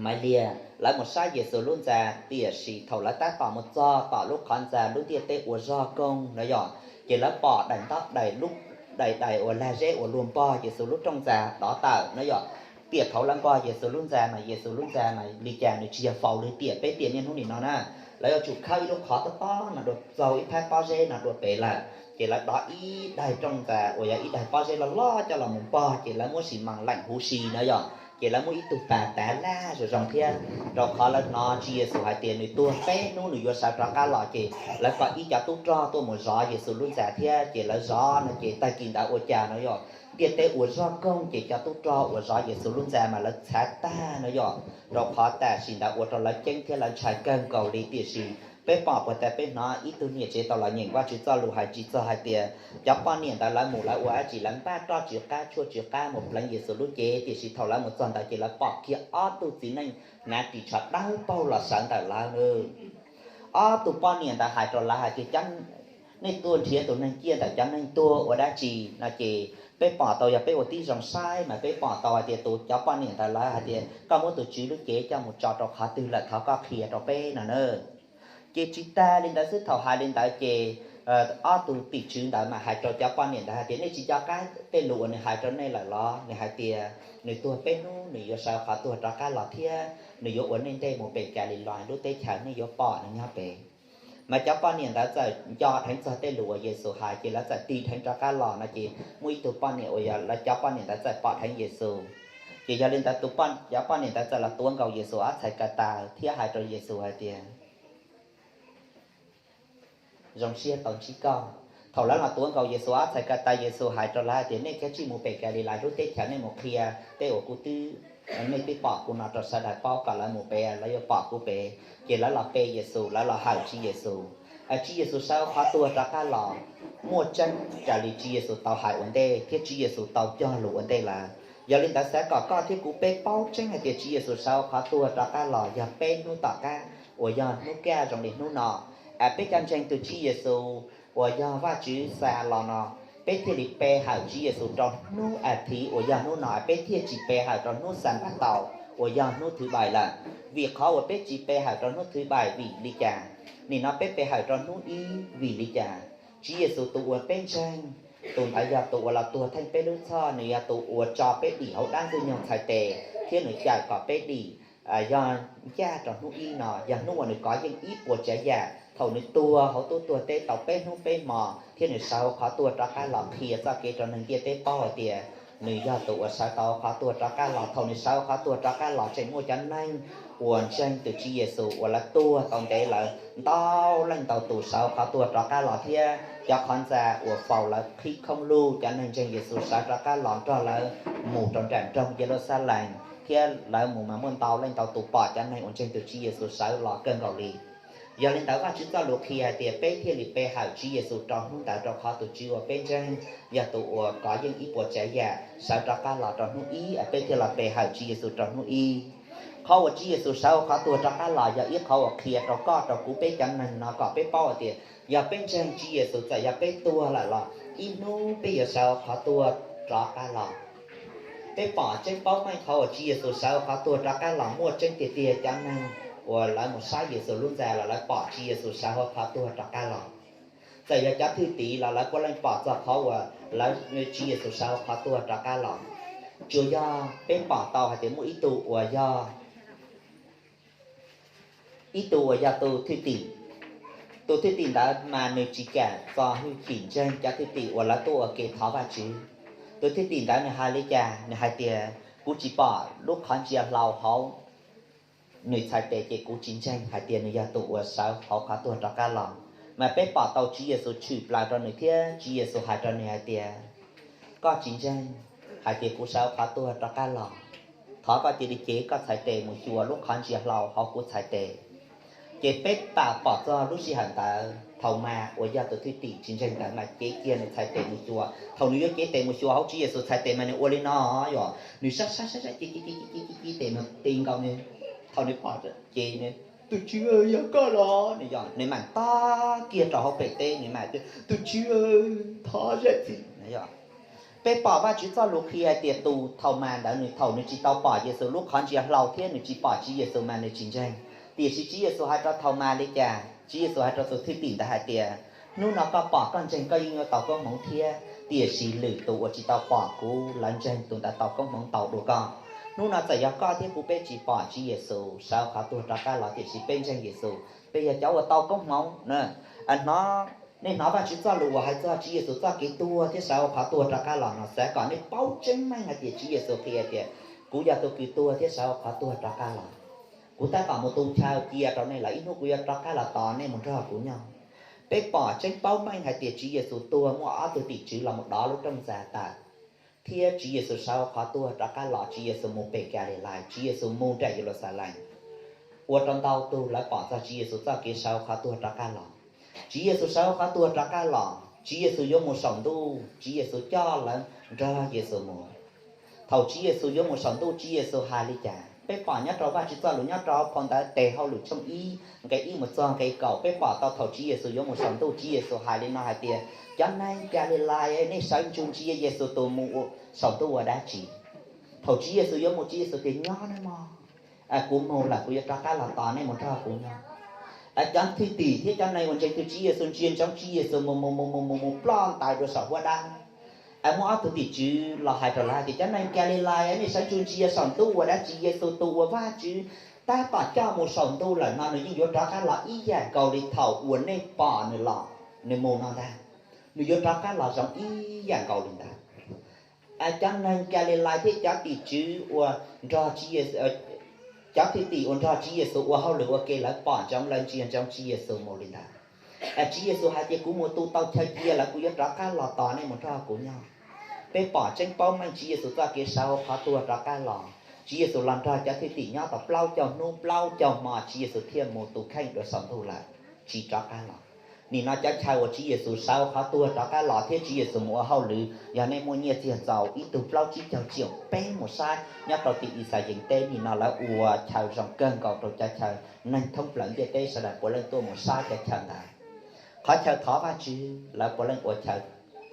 Maiv Liag, lawv mus saib Yexus lub ntxa, tiam sis thaum lawv tab tom mus txog tom lub qhov ntxa lub ntiaj teb ua zog koog no yog, ces lawv pom daim ntaub daim lub daim daim uas lag zeb uas luag npog Yexus lub rooj ntxa dov tawm no yog. Tiam thaum lawv npog Yexus lub ntxa mas Yexus lub ntxa mas li cas nws tsis yog faus li tiam peb tiam niaj hnub nim no na. Lawv yuav tsum khawb ib lub qhov tob tob no dua, txaug ib phab pob zeb no dua pem lawm, ces lawv dov ib daig rooj ntxa uas yog ib daig pob zeb loj loj coj los mus npog, ces lawv muab sim mas leem huv si no yog, ces lawv muab ib tug pas tav laj zoo zoo thiab, rau qhov lawv hnov Tswv Yexus hais tias nws tuag peb hnub nws yuav sawv rov qab los, ces lawv kom ib co tub rog tuaj mus zov Yexus lub ntxa thiab, ces lawv zov no ces tag kis ntawd ua cas no yog ntiaj teb ua zog koog, ces cov tub rog uas zov Yexus lub ntxa mas lawv txhav tag no yog, rau qhov tam sim ntawd ua rau lawv ceeb thiab lawv ntshai kawg nkaus li. Tiam sis peb pom puas tas peb hnov ib tug niam tsev tau los nyeem Vajtswv txoj lus hais ntsis txog hais tias cov poj niam ntawd lawv mus lawv ua dab tsi, lawv npaj roj tsw qab tshuaj tsw qab mus pleev Yexus lub cev, tiam sis thaum lawv mus txog ntawd ces lawv pom kiag ob tug txiv neej hnav ris tsho dawb paug los sawv ntawm lawv. Ob tug poj niam ntawd hais rau lawv hais tias, nej tuaj nrhiav tus neeg ciaj ntawm cov neeg tuag ua dab tsi no ces peb pom tau, yog peb ua tib zoo saib mas peb pom tau hais tias tus, cov poj niam ntawd lawv hais tias koj muab tus Tswv lub cev coj mus tso rau qhov twg lawm, thov koj qhia rau peb no na. Ces tsis tag li ntawd xwb, thaum hais li ntawd ces ob tug tim tswv ntawd mas hais rau cov poj niam ntawd hais tias, nej tsis nco qab tej lus uas nws hais rau nej lawm los? Nws hais tias nws tuag peb hnub nws yuav sawv qhov tuag rov qab los thiab nws yuav ua nej ntej mus pem Kalilais lub teb chaws, nej yuav pom nws nyob pem. Mas cov poj niam ntawd txawm nco dheev txog tej lus uas Yexus hais ces lawv txawm tig dheev rov qab los no ces muaj ib tug poj niam uas yog lawv cov poj niam ntawd txawm pom dheev Yexus. Ces yog li ntawd tus, cov poj niam ntawd txawm los tuav nkaus Yexus ob txhais ko taw thiab hais rau Yexus hais tias, zoo siab tau ntsib koj. Thaum lawv los tuav nkaus Yexus ob txhais ko taw, Yexus hais rau lawv hais tias, nej kav tsij mus pem Kalilais lub teb chaws, nej mus qhia tej uas kuv twb, nej twb pom kuv no rau sawv daws paub kom lawv mus pem, lawv yuav pom kuv pem. Ces lawv los pe Yexus, lawv los hawm Tswv Yexus. Tswv Yexus sawv qhov tuag rov qab los muaj tseeb raws li Tswv Yexus tau hais ua ntej thiab Tswv Yexus tau cog lus ua ntej lawm. Yog li ntawd xav kom koj thiab kuv peb paub tseeb hais tias Tswv Yexus sawv qhov tuag rov qab los yog peb hnub tom qab uas yog hnub kaj zoo li hnub no. Peb cov ntseeg tus Tswv Yexus uas yog Vajtswv xa los no, peb thiaj li pe hawm Tswv Yexus rau hnub a thiv uas yog hnub no, peb thiaj tsis pe hawm rau hnub Xanpataus uas yog hnub thwv npaim lawm. Vim qhov uas peb tsis pe hawm rau hnub thwv npaim vim li cas? Nim no peb pe hawm rau hnub ib vim li cas? Tswv Yexus tus uas peb ntseeg, tus ntawd yog tus uas los tuag theej peb lub txhoj, nws yog tus uas tso peb dim hauv dab ntxwg nyoog txhais tes thiab nws cawm kom peb dim yog ncaj rau hnub ib no, yog hnub uas nws kov yeej ib puas tsav yam. Thaum nws tuag hauv tub tuag teb tau peb hnub peb hmo thiab nws sawv qhov tuag rov qab los qhia txoj kev rau neeg ntiaj teb paub hais tias nws yog tus uas sawv tau qhov tuag rov qab los. Thaum nws sawv qhov tuag rov qab los tseem muaj cov neeg uas ntseeg tus Tswv Yexus uas lawv tuag tau ntev lawm ntau leej ntau tus sawv qhov tuag rov qab los thiab cov qhov ntxa uas faus lawv qhib khoob lug, cov neeg ntseeg Yexus sawv rov qab los nrog lawv mus rau nram nroog Yeluxalees thiab lawv mus mas muaj ntau leej ntau tus pom cov neeg uas ntseeg tus Tswv Yexus sawv los kawg nkaus li. Yog li ntawd Vajtswv txoj lus qhia hais tias peb thiaj li pe hawm Tswv Yexus rau hnub ntawd rau qhov tus Tswv uas peb ntseeg yog tus uas kov yeej ib puas tsav yam sawv rov qab los rau hnub ib, peb thiaj los pe hawm Tswv Yexus rau hnub ib. Qhov uas Tswv Yexus sawv qhov tuag rov qab los yog ib qhov uas qhia rau koj rau kuv peb cov neeg no kom peb paub hais tias yog peb ntseeg Tswv Yexus txawm yog peb tuag lawm los ib hnub peb yuav sawv qhov tuag rov qab los. Peb pom tseeb paub meej qhov uas Tswv Yexus sawv qhov tuag rov qab los muaj tseeb tiag tiag. Cov neeg uas lawv mus saib Yexus lub ntxa los lawv pom Tswv Yexus sawv qhov tuag rov qab los. Txawm yog cov thwj tim los lawv puav leej pom txog qhov uas lawv, Tswv Yexus sawv qhov tuag rov qab los. Tsuas yog peb pom tau hais tias muaj ib tug uas yog, ib tug uas yog tus thwj tim. Tus thwj tim ntawd mas nws tsis kam txo hwj chim ntseeg cov thwj tim uas lawv tuaj ua ke thov Vajtswv. Tus thwj tim ntawd nws hais li cas? Nws hais tias, kuv tsis pom lub qhov ntsia hlau hauv nws txhais tes ces kuv tsis ntseeg hais tias nws yog tus uas sawv hauv qhov tuag rov qab los. Mas peb pom tau Tswv Yexus tshwm plaws rau nws thiab Tswv Yexus hais rau nws hais tias, koj tsis ntseeg hais tias kuv sawv qhov tuag rov qab los? Thov koj cia li cev koj txhais tes mus xyuas lub qhov ntsia hlau hauv kuv txhais tes. Ces peb pom txog lub sij hawm ntawd Thaumas uas yog tus thwj tim tsis ntseeg ntawd mas cev kiag nws txhais tes mus xyuas. Thaum nws yuav cev tes mus xyuas hauv Tswv Yexus txhais tes mas nws ua li no yom, nws sab sab sab sab cev cev cev cev cev cev tes mus ti nkaus nws. Thaum nws pom ces nws, tus Tswv, yog koj los? Nws yog nws mam tog kiag rau hauv pem teb, nws mam tias, tus Tswv, thov zam txim. Peb pom Vajtswv txoj lus qhia hais tias tus Thaumas ntawd nws thaum nws tsis tau pom Yexus lub qhov ntsia hlau thiab nws tsis pom Tswv Yexus mas nws tsis ntseeg. Tiam sis Tswv Yexus hais rau Thaumas li cas? Tswv Yexus hais rau tus thwj tim ntawd hais tias, hnub no koj pom koj ntseeg, koj yeej yuav tau koob hmoov thiab, tiam sis lwm tus uas tsis tau pom kuv lawv ntseeg, tus ntawd tau koob hmoov ntau dua koj. Hnub no txawm yog koj thiab kuv peb tsis pom Tswv Yexus sawv qhov tuag rov qab los tiam sis peb ntseeg Yexus, peb yog cov uas tau koob hmoov. Nej hnov Vajtswv txoj lus uas hais txog Tswv Yexus txoj kev tuag thiab sawv qhov tuag rov qab los no, xav kom nej paub tseeb meej hais tias Tswv Yexus qhia tias, kuv yog tus kws tuag thiab sawv qhov tuag rov qab los. Kuv tab tom mus tu chaw cia rau nej lawm, ib hnub kuv yuav rov qab los tos nej mus nrog kuv nyob. Peb pom tseeb paub meej hais tias Tswv Yexus tuag, muaj ob tug tim tswv los mus dov lub rooj ntxa tawm, thiab Tswv Yexus sawv qhov tuag rov qab los, Tswv Yexus mus pem Kalilais, Tswv Yexus mus nram Yeluxalees. Ua rau ntau tug lawv pom txog Tswv Yexus txoj kev sawv qhov tuag rov qab los. Tswv Yexus sawv qhov tuag rov qab los, Tswv Yexus yuav mus saum ntuj, Tswv Yexus coj lawv nrog Yexus mus. Thaum Tswv Yexus yuav mus saum ntuj, Tswv Yexus hais li cas? Peb pom nyob rau Vajtswv txoj lus nyob rau phau ntawv Tes Hauj Lwm tshooj ib nqe ib mus txog nqe kaum, peb pom tau thaum Tswv Yexus yuav mus saum ntuj, Tswv Yexus hais li no hais tias, cov neeg Kalilais, nej sawv ntsug ntsia Yexus tus mus saum ntuj ua dab tsi? Thaum Tswv Yexus yuav mus, Tswv Yexus tias, nyob nawb mog, kuv mus lawm kuv yuav rov qab los tos nej mus nrog kuv nyob. Cov thwj tim thiab cov neeg uas ntseeg tus Tswv Yexus ntsia ntsoov Tswv Yexus mus mus mus mus mus mus ploj ntais rau saum huab dab. Muaj ob tug tim tswv los hais rau lawv hais tias, cov neeg Kalilais, nej sawv ntsug ntsia saum ntuj ua dab tsi? Yexus tus uas Vajtswv tab tom coj mus saum ntuj lawm no nws yeej yuav rov qab los ib yam nkaus li thaum uas nej pom nws los, nws mus no ntag. Nws yuav rov qab los zoo ib yam nkaus li ntawd. Cov neeg Kalilais thiab cov tim tswv uas nrog, cov thwj tim uas nrog Tswv Yexus ua hauj lwm ua ke lawv pom ntsoov, lawv ntsia ntsoov Tswv Yexus mus li ntawd. Tswv Yexus hais tias, kuv mus tu tau chaw cia lawm, kuv yuav rov qab los tos nej mus nrog kuv nyob. Peb pom tseeb paub meej Tswv Yexus txoj kev sawv hauv qhov tuag rov qab los. Tswv Yexus los nrog cov thwj tim nyob tau plaub caug hnub plaub caug hmo, Tswv Yexus thiaj mus tus kheej dua saum ntuj lawm, tsis rov qab los. Nim no cov chaw uas Tswv Yexus sawv hauv qhov tuag rov qab los thiab Tswv Yexus mus ua hauj lwm, yog nej muaj nyiaj txiag txaus ib tug plaub tsib caug tsiaum peb mus saib nyob rau tim Ixayees teb, nim no lawv ua chaw zoo kawg nkaus rau cov chaw neeg thoob plaws ntiaj teb sawv daws puav leej tuaj mus saib cov chaw ntawd. Qhov chaw thov Vajtswv lawv puav leej ua chaw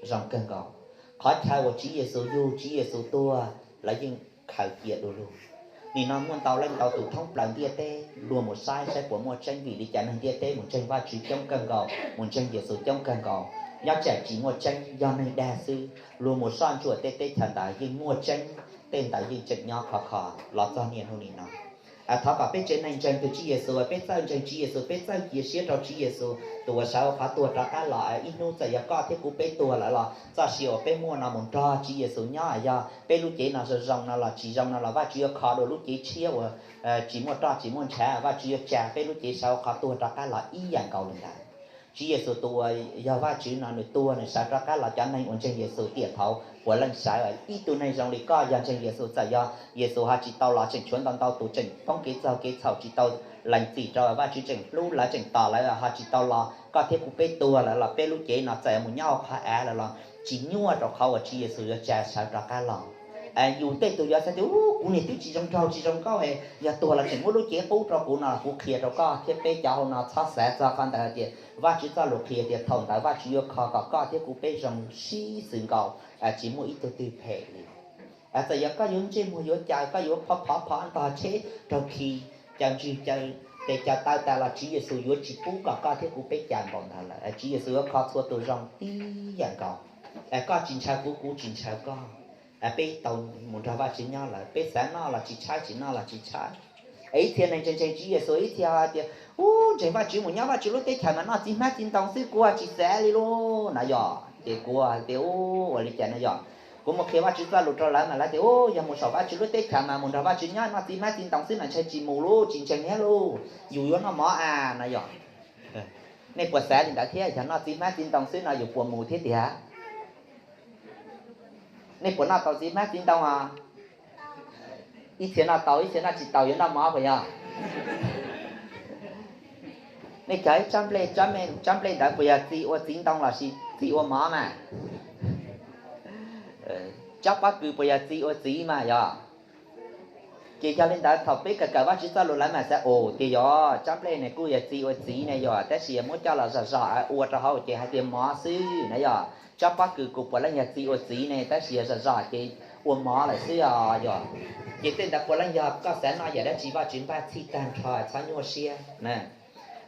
zoo kawg nkaus. Qhov chaw uas Tswv Yexus yug, Tswv Yexus tuag, lawv yeej khaws cia du lug. Nim no muaj ntau leej ntau tus thoob plaws ntiaj teb luag mus saib saib puas muaj tseeb, vim li cas neeg ntiaj teb mus ntseeg Vajtswv coob kawg nkaus, mus ntseeg Yexus coob kawg nkaus, nyob tsam tsis muaj tseeb, yog neeg dag xwb. Luag mus soj ntsuam tej teb chaws ntawd yeej muaj tseeb, tej ntawd yeej tseem nyob khov kho los txog niaj hnub nim no. Thov kom peb tsev neeg ntseeg tus Tswv Yexus, peb txawj ntseeg Tswv Yexus, peb txawj cia siab rau Tswv Yexus tus uas sawv hauv qhov tuag rov qab los. Ib hnub txawm yog koj thiab kuv peb tuag lawm los txoj sia uas peb muaj no mus nrog Tswv Yexus nyob, yog peb lub cev no zoo zoo no los tsis zoo no los Vajtswv yuav kho dua lub cev tshiab uas tsis muaj roj tsis muaj ntshav, Vajtswv yuav tsa peb lub cev sawv hauv qhov tuag rov qab los ib yam nkaus li ntawd. Tswv Yexus tus uas yog Vajtswv no nws tuag nws sawv rov qab los, cov neeg uas ntseeg Yexus tiam thaud puav leej sawv. Ib tug neeg zoo li koj yog ntseeg Yexus, txawm yog Yexus ho tsis tau los tseem tshuav ntau ntau tus tseem poob kev txaug kev txhaum tsis tau lees txim rau, Vajtswv tseem hlub lawv tseem tos lawv ho tsis tau los, koj thiab kuv peb tuag lawm los peb lub cev no txawm mus nyob hauv qhov av lawm los tsis nyuaj rau qhov uas Tswv Yexus yuav tsa sawv rov qab los. Yus tej tug yuav xav tias, u, kuv niag twb tsis zoo nraug tsis zoo nkauj es yog tuag los tseem muab lub cev qub rau kuv no los kuv qhia rau koj thiab peb cov hauv no txhob xav txog qhov ntawd tias Vajtswv txoj lus qhia tias thaum ntawd Vajtswv yuav kho kom koj thiab kuv peb zoo sib xws nkaus, tsis muaj ib tug twg phem li. Txawm yog koj yuav ntsej muag yuav caws, koj yuav phov phov phov ntog tsheb raug khi, caws ntswg caws tes caws taw tas los Tswv Yexus yuav tsis pub kom koj thiab kuv peb caws npaum ntawd lawm. Tswv Yexus yuav kho txhua tus zoo tib yam nkaus. Koj tsis ntshaw kuv, kuv tsis ntshaw koj. Peb tau mus nrog Vajtswv nyob lawm, peb xav noj los tsis tshaib, tsis noj los tsis tshaib. Es ib txhia neeg ntseeg ntseeg Tswv Yexus, ib txhia hais tias, u, ntseeg Vajtswv mus nyob Vajtswv lub teb chaws mas noj txiv hmab txiv ntoo xwb, kuv tsis xav li lauj na yog. Ces kuv hais tias, u, ua li cas na yog, kuv mus qhia Vajtswv txoj lus rau lawv mas lawv tias, u, yog mus saum Vajtswv lub teb chaws mas mus nrog Vajtswv nyob noj txiv hmab txiv ntoo xwb mas ntshai tsis mus lauj, tsis ntseeg thiab lauj, yus yuav noj mov a na yog. Nej puas xav li ntawd thiab? Yog noj txiv hmab txiv ntoo xwb no yus puas mus thiab tiag? Nej puas noj tau txiv hmab txiv ntoo os? Ib txhia noj tau, ib txhia noj tsis tau, yuav noj mov puas yog? Nej cog ib tsob nplej, tsob nplej ntawd puas yog txiv ua txiv ntoo lossis txiv ua mov mas? Tsob pob kws puas yog txiv ua txiv mas yog? Ces yog li ntawd thaum peb kawm kawm Vajtswv txoj lus lawv mam xav, u, tias yog tsob nplej ne kuj yog txiv ua txiv ne yog, tab sis yog muab coj los zom zom ua rau hauv ces hais tias mov xwb na yog. Tsob pob kws kuj puav leej yog txiv ua txiv ne, tab sis yog zom zom ces ua mov lawm xwb os yog. Ces tej ntawd puav leej yog koj xav noj yam dab tsi Vajtswv npaj txhij tag nrho, txhob nyuaj siab.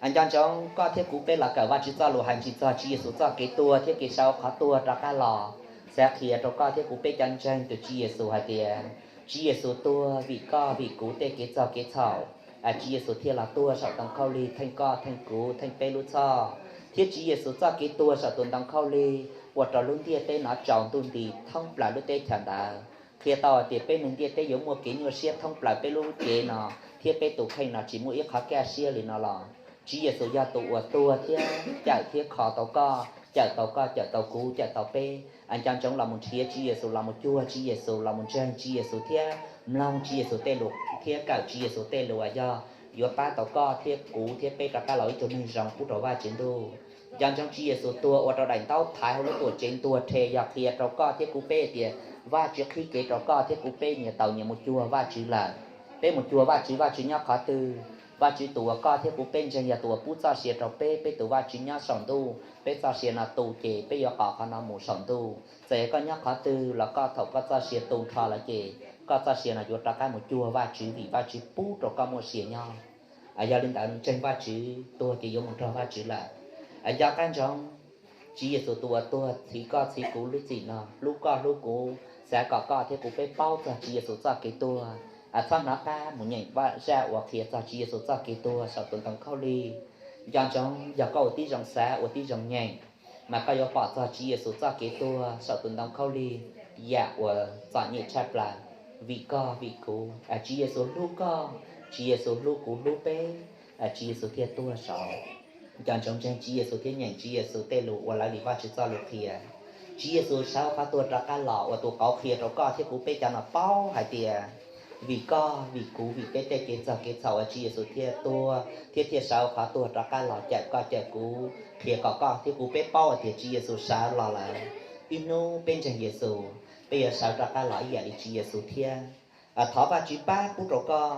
Nco ntsoov koj thiab kuv peb los kawm Vajtswv txoj lus hais ntsis txog Tswv Yexus txoj kev tuag thiab kev sawv qhov tuag rov qab los, xav qhia rau koj thiab kuv peb cov ntseeg tus Tswv Yexus hais tias Tswv Yexus tuag vim koj vim kuv tej kev txaug kev txhaum. Tswv Yexus thiaj los tuag saum ntoo khaub lig theej koj theej kuv theej peb lub txhoj. Thiab Tswv Yexus txoj kev tuag saum tus ntoo khaub lig ua rau lub ntiaj teb no tsaus ntuj nti thoob plaws lub teb chaws ntawd, qhia tau hais tias peb neeg ntiaj teb yuav muaj kev nyuaj siab thoob plaws peb lub cev no, thiab peb tus kheej no tsis muaj ib qho kaj siab li no los. Tswv Yexus yog tus uas tuag thiab cawm thiab kho tau koj, cawm tau koj, cawm tau kuv, cawm tau peb. Nco ntsoov los mus nrhiav Tswv Yexus, los mus cuag Tswv Yexus, los mus ntseeg Tswv Yexus thiab mloog Tswv Yexus tej lus thiab kawm Tswv Yexus tej lus uas yog yuav pab tau koj thiab kuv thiab peb rov qab los ib tug neeg zoo pub rau Vajtswv ntuj. Nco ntsoov Tswv Yexus tuag ua rau daim ntaub thaiv hauv lub tuam tsev ntuag rhe yog qhia rau koj thiab kuv peb tias Vajtswv qhib kev rau koj thiab kuv peb nyias tau nyias mus cuag Vajtswv lawm. Peb mus cuag Vajtswv, Vajtswv nyob qhov twg? Vajtswv tus uas koj thiab kuv peb ntseeg yog tus uas pub txoj sia rau peb, peb tus Vajtswv nyob saum ntuj, peb txoj sia no tu ces peb yuav qhov qhov no mus saum ntuj. Txawm yog koj nyob qhov twg los koj thaum koj txoj sia tu nrho lawm ces koj txoj sia no yuav rov qab mus cuag Vajtswv vim Vajtswv pub rau koj muaj sia nyob. Yog li ntawd ntseeg Vajtswv, tuag ces yuav mus nrog Vajtswv lawm. Nco qab ntsoov, Tswv Yexus tus uas tuag txhiv koj txhiv kuv lub txim no hlub koj hlub kuv, xav kom koj thiab kuv peb paub txog Tswv Yexus txoj kev tuag. Txhob hnov qab mus nyeem zaj uas qhia txog Tswv Yexus txoj kev tuag saum tus ntoo khaub lig. Nco ntsoov, yog koj ua tib zoo xav ua tib zoo nyeem, mas koj yuav pom txog Tswv Yexus txoj kev tuag saum tus ntoo khaub lig, yam uas txom nyem tshaj plaws vim koj vim kuv. Tswv Yexus hlub koj, Tswv Yexus hlub kuv hlub peb, Tswv Yexus thiaj tuag saud. Nco ntsoov ntseeg Tswv Yexus thiab nyeem Tswv Yexus tej lus uas lawv li Vajtswv txoj lus qhia. Tswv Yexus sawv qhov tuag rov qab los ua tus qauv qhia rau koj thiab kuv peb cov no paub hais tias vim koj vim kuv vim peb tej kev txog kev txhaum uas Tswv Yexus thiaj tuag thiab thiaj sawv qhov tuag rov qab los cawm koj cawm kuv, qhia kom koj thiab kuv peb paub hais tias Tswv Yexus sawv los lawm. Ib hnub peb ntseeg Yexus, peb yuav sawv rov qab los ib yam li Tswv Yexus thiab. Thov Vajtswv pab pub rau koj,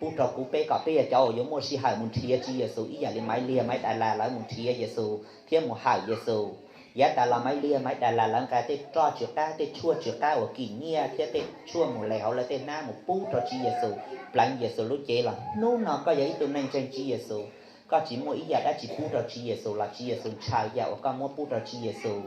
pub rau kuv peb kom peb yog cov uas yuav muaj sij hawm mus nrhiav Tswv Yexus ib yam li Maiv Liag Maiv Das Las lawv mus nrhiav Yexus thiab mus hawm Yexus. Yav tas los Maiv Liag Maiv Das Las lawv nqa tej roj tsw qab, tej tshuaj tsw qab uas kim nyiaj thiab tej tshuaj mus les hauv lawv tej hnab mus pub rau Tswv Yexus, pleev Yexus lub cev los hnub no koj yog ib tug neeg ntseeg Tswv Yexus, koj tsis muaj ib yam dab tsi pub rau Tswv Yexus los Tswv Yexus ntshaw yam uas koj muab pub rau Tswv Yexus.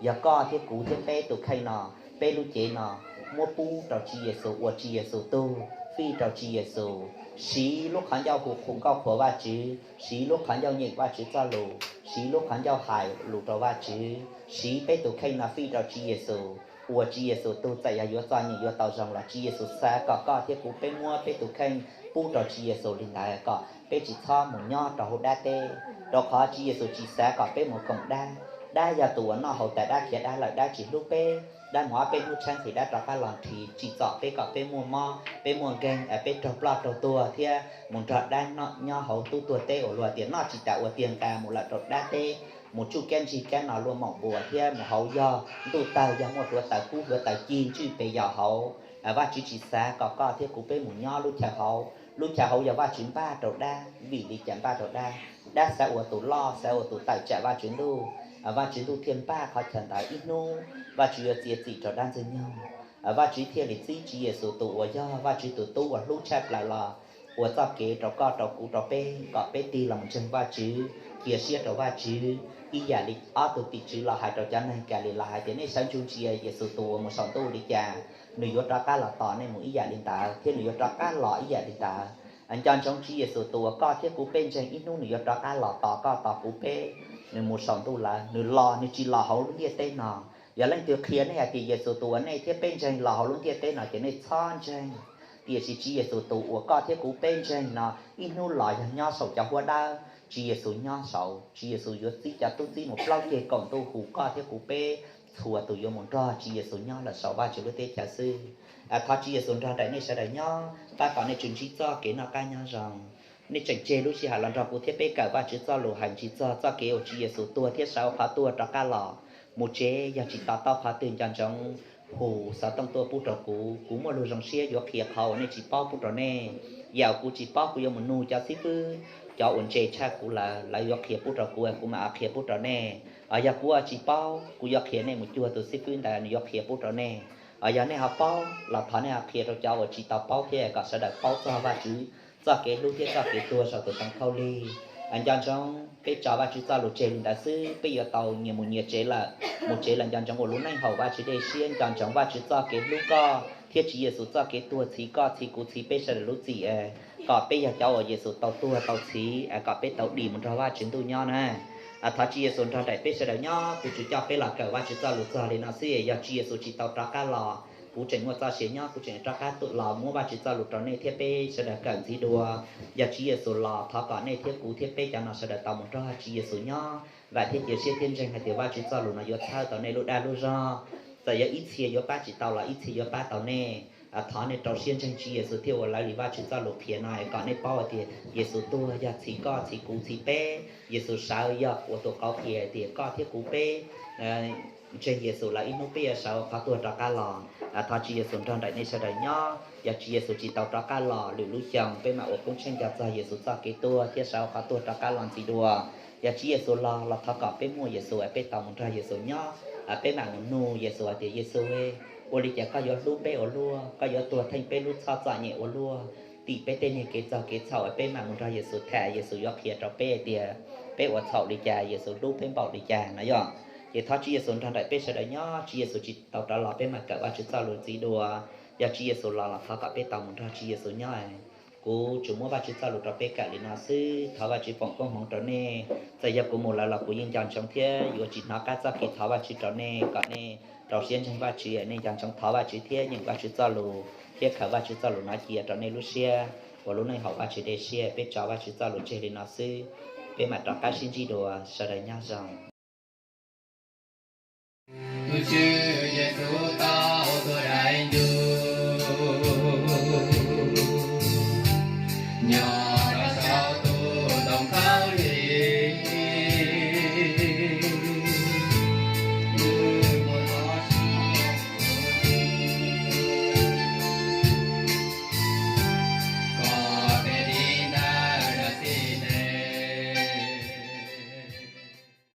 Yog koj thiab kuv thiab peb tus kheej no, peb lub cev no, muab pub rau Tswv Yexus, ua Tswv Yexus tug, fij rau Tswv Yexus, siv lub qhov ncauj hu qhuas nkauj qhuas Vajtswv, siv lub qhov ncauj nyeem Vajtswv txoj lus, siv lub qhov ncauj hais lus rau Vajtswv, siv peb tus kheej no fij rau Tswv Yexus, ua Tswv Yexus tug, txawm yog yuav txom nyem yuav tau zoo los Tswv Yexus xav kom koj thiab kuv peb muab peb tus kheej pub rau Tswv Yexus li ntawd kom peb tsis txhob mus nyob rau hauv dab teb, rau qhov Tswv Yexus tsis xav kom peb mus koom dab. Dab yog tus uas noj haus tas dab khiav dab lawm, dab tsis hlub peb, dab mus ob peb hnub tshaib nqhis dab rov qab los nrhiav tsim txom peb kom peb muaj mob, peb muaj nkeeg, peb raug ploj raug tuag thiab mus nrog dab nyob hauv tub tuag teb uas luag tias noj tsis tas ua tiag nqa mus lawm rau dab teb, mus tsuj kab ntsig kab no luaj moom npua thiab mus hauv yog ntuj tawg yog muaj hluav taws kub hluav taws ci ntswj pes yos hauv. Vajtswv tsis xav kom koj thiab kuv peb mus nyob lub chaw hauv. Lub chaw hauv yog Vajtswv npaj rau dab. Vim li cas npaj rau dab? Dab xav ua tus loj, xav ua tus tawm tsam Vajtswv ntuj. Vajtswv ntuj thiaj npaj qhov chaw ntawd ib hnub Vajtswv yuav txiav txim rau dab ntxwg nyoog. Vajtswv thiaj li txib Tswv Yexus tus uas yog Vajtswv tus tub uas hlub tshaj plaws los ua txoj kev rau koj rau kuv rau peb kom peb tig los mus ntseeg Vajtswv, cia siab rau Vajtswv. Ib yam li ob tug tim tswv los hais rau cov neeg Kalilais hais tias nej sawv ntsug ntsia Yexus tus uas mus saum ntuj li cas, nws yuav rov qab los tos nej mus ib yam li ntawd thiab nws yuav rov qab los ib yam li ntawd. Nco ntsoov Tswv Yexus tus uas koj thiab kuv peb ntseeg ib hnub nws yuav rov qab los tos koj tos kuv peb. Nws mus saum ntuj lawm, nws los, nws tsis los hauv lub ntiaj teb no. Yog leej twg qhia nej hais tias Yexus tus uas nej thiab peb ntseeg los hauv lub ntiaj teb no ces nej txhob ntseeg. Tiam sis Tswv Yexus tus uas koj thiab kuv peb ntseeg no ib hnub los yog nyob saum cov huab dawb, Tswv Yexus nyob saud. Tswv Yexus yuav txib cov tub txib mus plaub ceg kaum ntuj hu koj thiab kuv peb txhua tus yuav mus nrog Tswv Yexus nyob lawm saum Vajtswv lub teb chaws xwb. Thov Tswv Yexus nrog nraim nej sawv daws nyob, pab kom nej tswm ntsib txoj kev noj qab nyob zoo. Nej tseem tseg lub sij hawm los nrog kuv thiab peb kawm Vajtswv txoj lus hais ntsis txog txoj kev uas Tswv Yexus tuag thiab sawv qhov tuag rov qab los. Mus tsev yog tsis to taub qhov twg nco ntsoov hu xov tooj tuaj pub rau kuv, kuv muaj lus zoo siab yuav qhia qhov uas nej tsis paub pub rau nej. Yam uas kuv tsis paub kuv yuav mus nug cov xib fwb, cov uas ntse tshaj kuv lawm, lawv yuav qhia pub rau kuv, kuv mam qhia pub rau nej. Yog kuv tsis paub kuv yuav qhia nej mus cuag tus xib fwb ntawd nws yuav qhia pub rau nej. Yog nej ho paub los thov nej ho qhia rau cov uas tsis tau paub thiab kom sawv daws paub txog Vajtswv txoj kev hlub thiab txoj kev tuag saum tus ntoo khaub lig. Nco ntsoov peb tso Vajtswv txoj lus tseg li ntawd xwb, peb yuav tau nyias mus nyias tsev lawm. Mus tsev lawm nco ntsoov ua lub neej haum Vajtswv dej siab, nco ntsoov Vajtswv txoj kev hlub koj thiab Tswv Yexus txoj kev tuag txhiv koj txhiv kuv txhiv peb sawv daws lub txim, kom peb yog cov uas Yexus tau tuag tau txhiv kom peb tau dim mus nrog Vajtswv ntuj nyob na. Thov Tswv Yexus nrog nraim peb sawv daws nyob. Kuv tsuas coj peb los kawm Vajtswv txoj lus txog li no xwb, yog Tswv Yexus tsis tau rov qab los, kuv tseem muaj txoj sia nyob, kuv tseem rov qab los muab Vajtswv txoj lus rau nej thiab peb sawv daws kawm ntxiv dua. Yog Tswv Yexus los thov kom nej thiab kuv thiab peb cov no sawv daws tau mus nrog Tswv Yexus nyob, vam thiab cia siab thiab ntseeg hais tias Vajtswv txoj lus no yuav txhawb tau nej lub dag lub zog. Txawm yog ib txhia yuav pab tsis tau los ib txhia yuav pab tau nej. Thov nej rau siab ntseeg Tswv Yexus thiab ua lawv li Vajtswv txoj lus qhia no kom nej paub hais tias Yexus tuag yog txhiv koj txhiv kuv txhiv peb. Yexus sawv yog ua tus qauv qhia hais tias koj thiab kuv peb ntseeg Yexus lawm ib hnub peb yuav sawv qhov tuag rov qab los. Thov Tswv Yexus nrog nraim nej sawv daws nyob. Yog Tswv Yexus tsis tau rov qab los, lwm lub xyoo peb mam ua koob tsheej nco txog Yexus txoj kev tuag thiab sawv qhov tuag rov qab los ntxiv dua. Yog Tswv Yexus los los thov kom peb muaj Yexus peb tau mus nrog Yexus nyob, peb mam mus nug Yexus hais tias Yexus, ua li cas koj yuav hlub peb ua luaj, koj yuav tuag theej peb lub txhoj txom nyem ua luaj, dim peb tej niag kev txog kev txhaum, peb mam mus nrog Yexus tham, Yexus yuav qhia rau peb tias peb ua txhaum li cas, Yexus hlub peb npaum li cas no yog. Ces thov Tswv Yexus nrog nraim peb sawv daws nyob. Tswv Yexus tsis tau rov los, peb mam kawm Vajtswv txoj lus ntxiv dua. Yog Tswv Yexus los los thov kom peb tau mus nrog Tswv Yexus nyob. Kuv tsuas muab Vajtswv txoj lus rau peb kawm li no xwb. Thov Vajtswv foom koob hmoov rau nej. Txawm yog kuv mus lawm los kuv yeej nco ntsoov thiab yuav tsis hnov qab txoj kev thov Vajtswv rau nej, kom nej rau siab ntseeg Vajtswv, nej nco ntsoov thov Vajtswv thiab nyeem Vajtswv txoj lus thiab khaws Vajtswv txoj lus no cia rau nej lub siab ua lub neej haum Vajtswv dej siab. Peb tso Vajtswv txoj lus tseg li no xwb, peb mam rov qab sib ntsib dua. Sawv daws nyob zoo. Tus Tswv Yexus tau